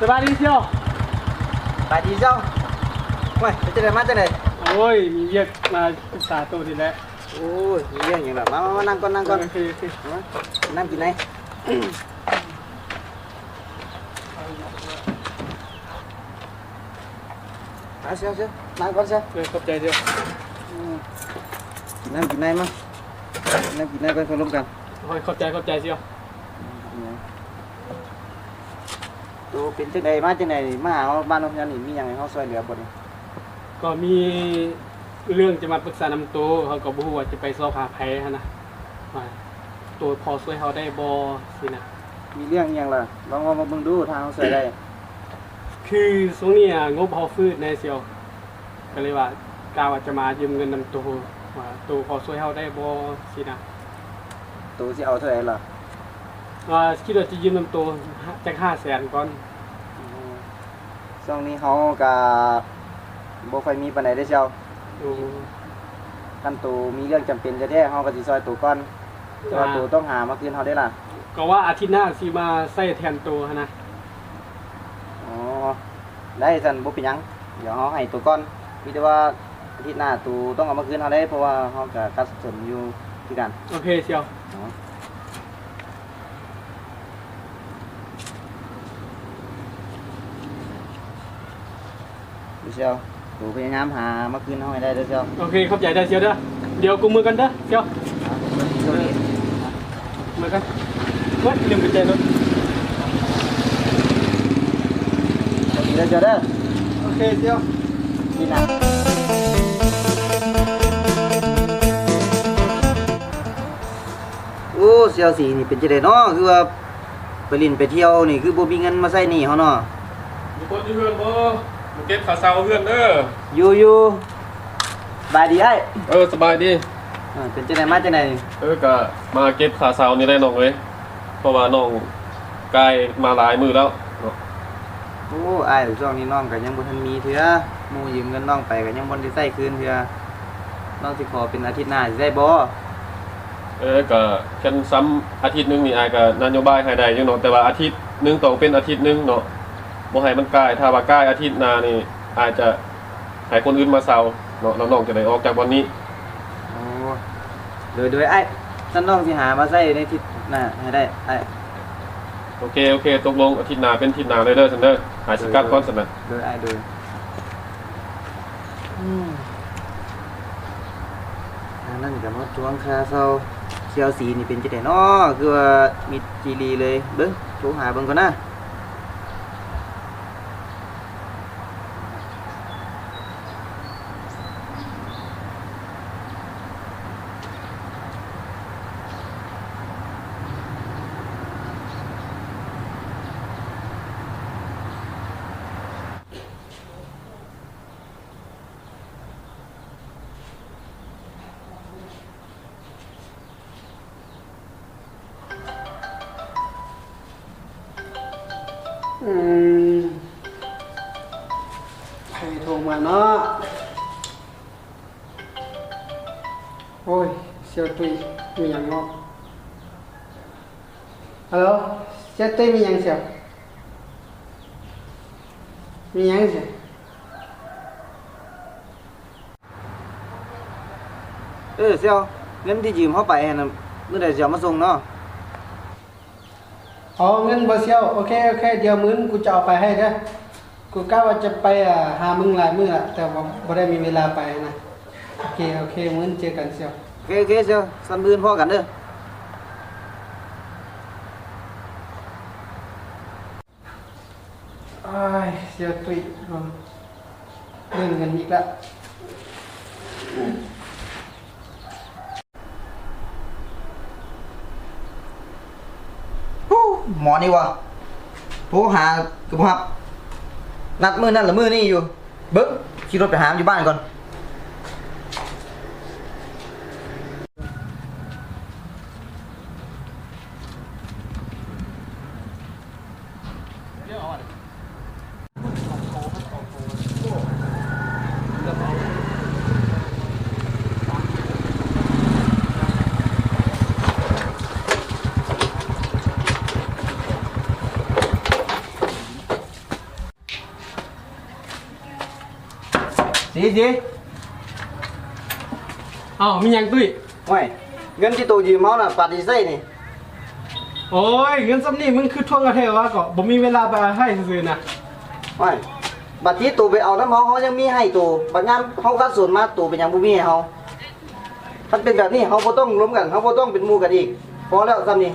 ສະບາຍດີສ່ຽວ. ສະບາຍດີສ່ຽວ. ໂອ້ຍ ເປັນຈັ່ງໃດ ມາຈັ່ງໃດ? ໂອ້ຍ ມີວຽກມາປຶກສາໂຕນີ້ແຫຼະ. ໂອ້ຍ ມີວຽກຫຍັງລະ? ມາ ມາ ມາ ນັ່ງກ່ອນ ນັ່ງກ່ອນ. ໂອເຄ ໂອເຄ ມາ ກິນນ້ຳກິນໃນ. ມາສ່ຽວ ສ່ຽວ ນັ່ງກ່ອນສ່ຽວ. ເອີ ຂອບໃຈສ່ຽວ. ອືມ ກິນນ້ຳກິນໃນ ມາ ກິນນ້ຳກິນໃນກ່ອນ ຄ່ອຍລົມກັນ. ໂອ້ຍ ຂອບໃຈ ຂອບໃຈສ່ຽວ. ໂຕເປັນຈັ່ງໃດ ມາຈັ່ງໃດ ມາຫາເຮົາບ້ານເຮົາເທື່ອນີ້ ມີຫຍັງໃຫ້ເຮົາຊ່ວຍເຫຼືອບໍ່ນີ້? ກໍມີເລື່ອງຈະມາປຶກສານຳໂຕ, ເຮົາກໍບໍ່ຮູ້ວ່າຈະໄປຊອກຫາໃຜຫັ້ນນະ ວ່າໂຕພໍຊ່ວຍເຮົາໄດ້ບໍ່ຊີ້ນະ. ມີເລື່ອງອີ່ຫຍັງລະ? ລອງເວົ້າມາເບິ່ງດູ ຖ້າເຮົາຊ່ວຍໄດ້. ຄືຊ່ວງນີ້ອະ ງົບເຮົາຝືດແນ່ສ່ຽວ. ກໍເລີຍວ່າ ກະວ່າຈະມາຢືມເງິນນຳໂຕ ວ່າໂຕພໍຊ່ວຍເຮົາໄດ້ບໍ່ຊີ້ນະ. ໂຕຊິເອົາເທົ່າໃດລະ? ເອີ ຄິດວ່າຈະຢືມນຳໂຕ ຈັກຫ້າແສນກ່ອນ. ອືມ ຊ່ວງນີ້ເຮົາກະບໍ່ຄ່ອຍມີປານໃດເດ້ສ່ຽວ. ໂອ້ ຄັນໂຕມີເລື່ອງຈຳເປັນແທ້ໆ ເຮົາກະຊິຊ່ອຍໂຕກ່ອນ. ແຕ່ວ່າ ອ່າ ໂຕຕ້ອງຫາມາຄືນເຮົາເດ້ລະ. ກໍວ່າອາທິດໜ້າຊິມາໃຊ້ແທນໂຕຫັ້ນນະ. ອໍ ໄດ້ຊັ້ນ ບໍ່ເປັນຫຍັງ ດຽວເຮົາໃຫ້ໂຕກ່ອນ. ມີແຕ່ວ່າອາທິດໜ້າໂຕຕ້ອງເອົາມາຄືນເຮົາເດ້ ເພາະວ່າເຮົາກະຂັດສົນຢູ່ຄືກັນ. ໂອເຄສ່ຽວ. ອໍ ເດີສ່ຽວ ໂຕພະຍາຍາມຫາມາຄືນເຮົາໃຫ້ໄດ້ເດີສ່ຽວ. ໂອເຄ ຂອບໃຈເດີສ່ຽວເດີ. ດຽວກູເມືອກ່ອນເດີສ່ຽວ. ເມືອກ່ອນ. ໂອ້ຍ ລືມກຸນແຈລົດ. ໂຊກດີເດີສ່ຽວເດີ. ໂອເຄສ່ຽວ. ໂອ້ ສ່ຽວສີນີ້ເປັນຈັ່ງໃດເນາະ ຄືວ່າ ໄປຫຼິ້ນໄປທ່ຽວນີ້ຄືບໍ່ມີເງິນມາໃຊ້ໜີ້ເຮົາເນາະ. ມີຄົນຢູ່ເຮືອນບໍ່? ມາເກັບຄ່າເຊົ່າເຮືອນເດີ. ຢູ່ ຢູ່. ສະບາຍດີອ້າຍ. ເອີ ສະບາຍດີ. ເອີ ເປັນຈັ່ງໃດ ມາຈັ່ງໃດ? ເອີ ກະມາເກັບຄ່າເຊົ່ານີ້ແຫຼະນ້ອງເອີຍ ເພາະວ່ານ້ອງກາຍມາຫຼາຍມື້ແລ້ວເນາະ. ໂອ້ ອ້າຍ ຊ່ວງນີ້ນ້ອງກະຍັງບໍ່ທັນມີເທື່ອ ໝູ່ຢືມເງິນນ້ອງໄປກະຍັງບໍ່ໄດ້ໃຊ້ຄືນເທື່ອ. ນ້ອງຊິຂໍເປັນອາທິດໜ້າຊິໄດ້ບໍ່? ເອີ ກະຄັນສ່ຳອາທິດໜຶ່ງນີ້ ອ້າຍກະນະໂຍບາຍໃຫ້ໄດ້ຢູ່ເນາະ ແຕ່ວ່າອາທິດໜຶ່ງຕ້ອງເປັນອາທິດໜຶ່ງເນາະ ບໍ່ໃຫ້ມັນກາຍ. ຖ້າວ່າກາຍອາທິດໜ້ານີ້ ອ້າຍຈະໃຫ້ຄົນອື່ນມາເຊົ່າເນາະ ແລ້ວນ້ອງຈະໄດ້ອອກຈາກບ່ອນນີ້. ໂອ້ ໂດຍ ໂດຍ ອ້າຍ ຊັ້ນນ້ອງຊິຫາມາໃຊ້ໃນອາທິດໜ້າໃຫ້ໄດ້ອ້າຍ. ໂອເຄ ໂອເຄ ຕົກລົງ ອາທິດໜ້າເປັນອາທິດໜ້າເລີຍເດີຊັ້ນເດີ. ອ້າຍຊິກັບກ່ອນຊັ້ນນະ. ໂດຍ ໂດຍ ອ້າຍ ໂດຍ. ອືມ ອັນນັ້ນກະມາທວງຄ່າເຊົ່າ. ສ່ຽວສີນີ້ເປັນຈັ່ງໃດເນາະ ຄືວ່າມິດຈີ່ຫຼີ່ເລີຍ. ເບິ່ງ ໂທຫາເບິ່ງກ່ອນນະ. ອືມ ໃຜໂທມາເນາະ? ໂອ້ຍ ສ່ຽວຕຸ້ຍ ມີຫຍັງເນາະ? ຮັລໂຫຼ ສ່ຽວຕຸ້ຍ ມີຫຍັງສ່ຽວ? ມີຫຍັງສ່ຽວ? ເອີ ສ່ຽວ ເງິນທີ່ຢືມເຮົາໄປຫັ້ນນະ ມື້ໃດຊິເອົາມາສົ່ງເນາະ? ອໍ ເງິນບໍ່ສ່ຽວ? ໂອເຄ ໂອເຄ ດຽວມື້ອື່ນກູຈະເອົາໄປໃຫ້ເດີ. ກູກະວ່າຈະໄປ ອາ ຫາມຶງຫຼາຍມື້ລະ ແຕ່ວ່າບໍ່ໄດ້ມີເວລາໄປຫັ້ນນະ. ໂອເຄ ໂອເຄ ມື້ອື່ນເຈີກັນສ່ຽວ. ໂອເຄ ໂອເຄ ສ່ຽວ ຊັ້ນມື້ອື່ນພໍ້ກັນເດີ. ອ້າຍ ສ່ຽວຕຸ້ຍ ເລື່ອງເງິນອີກລະ. ຫູ ໝໍນີ້ຫວາ ໂທຫາກະບໍ່ຮັບ ນັດມື້ນັ້ນລະມື້ນີ້ຢູ່. ເບິ່ງ ຂີ່ລົດໄປຫາມັນຢູ່ບ້ານກ່ອນ. ເດ ເອົ້າ ມີຫຍັງຕຸ້ຍ? ໂອ້ຍ ເງິນທີ່ໂຕຢືມເຮົານະ ປາດຊິໃຊ້ນີ້. ໂອ້ຍ ເງິນສ່ຳນີ້ມຶງຄືທວງເອົາແທ້ວະ ກໍບໍ່ມີເວລາໄປໃຫ້ຊື່ໆນະ. ໂອ້ຍ ບັດທີ່ໂຕໄປເອົານຳເຮົາ ເຮົາຍັງມີໃຫ້ໂຕ, ບັດຍາມເຮົາຂັດສົນມາ ໂຕເປັນຫຍັງບໍ່ມີໃຫ້ເຮົາ? ຄັນເປັນແບບນີ້ ເຮົາບໍ່ຕ້ອງລົມກັນ, ເຮົາບໍ່ຕ້ອງເປັນໝູ່ກັນອີກ. ພໍແລ້ວສ່ຳນີ້.